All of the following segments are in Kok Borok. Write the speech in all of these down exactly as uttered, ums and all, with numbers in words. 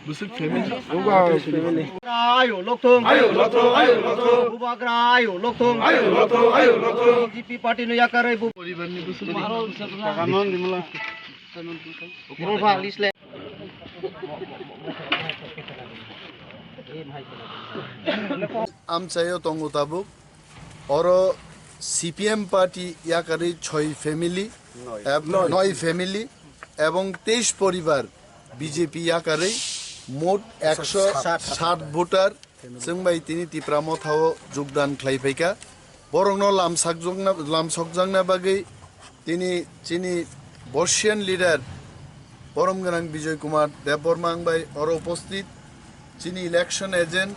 Bwswk family. Ayo lokthung. Ayo lokthung, ayo lokthung. Bubagra ayo lokthung. Ayo lokthung, ayo lokthung. B J P party no yakarwi bu- Amchaio tongo tabuk. Oro C P M party yakarwi choi family, noi. Eb-, noi. Noi family ebong teis poribar B J P yakarwi mot ekso sat voter chwng bai tini Tipra Mothao jogdan khlai phaikha. Borokno lamsakjokna, lamsokjakna bagwi tini chini Bosnian leader borom gwnang Bijoy Kumar Debbarma ang bai oro uposthit, chini election agent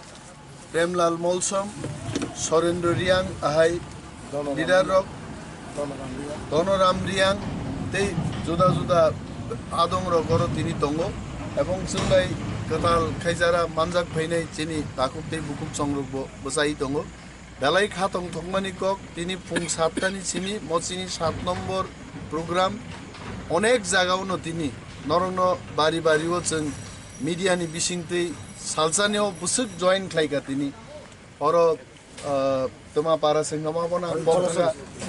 Premlal Molsom, Sorendra Riang ahai leader rok, Donoram Riang tei juda juda adong rok oro tini tongo, ebong chwng bai kwtal khaijara manjak phainai chini takhuk tei bukhuk chongrok bo bwchai tongo. Belai kha tongthokmani kok, tini phung sattani simi mo chini sat nombor program. Onek jagao no tini norokno bari bari o chwng media ni bisingtwi salsani o bwswk join khlaikha tini. Oro, ah, toma para sengama bona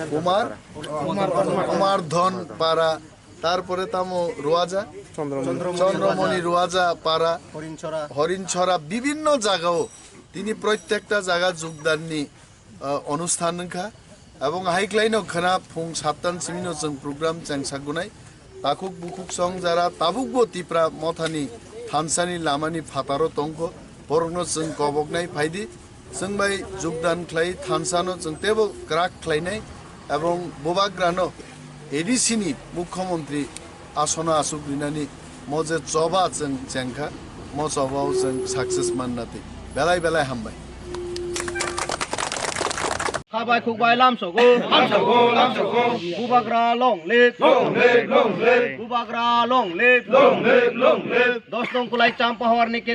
Kumar, Kumar Dhon para, tarpore tamo Ruaja, Chandramoni Ruaja para, Horinchora bibinno jagao tini protekta jaga jogdanni, ah, onusthan wngkha. Ebong hai khlaino khwna phung sattan simino chwng program chengsagunai. Takhuk bukhuk song jara tabukbo Tipra Mothani thansani lamani phataro tongkho, borokno chwng koboknai phaidi. Chwng bai jogdan khlai thansano chwng teibo kwrak khlainai. Ebong bubagrano A D C ni Mukhyamantri asono aswk rinani mo je choba chwng chengkha, mo choba o chwng success manna twi. Belai belai hambai. Khabai khukbai lamsogo. Lamsogo, lamsogo. Bubagra long live. Long live, long live. Bubagra long live. Long live, long live. Dos nong kulai champa hawar ni ken-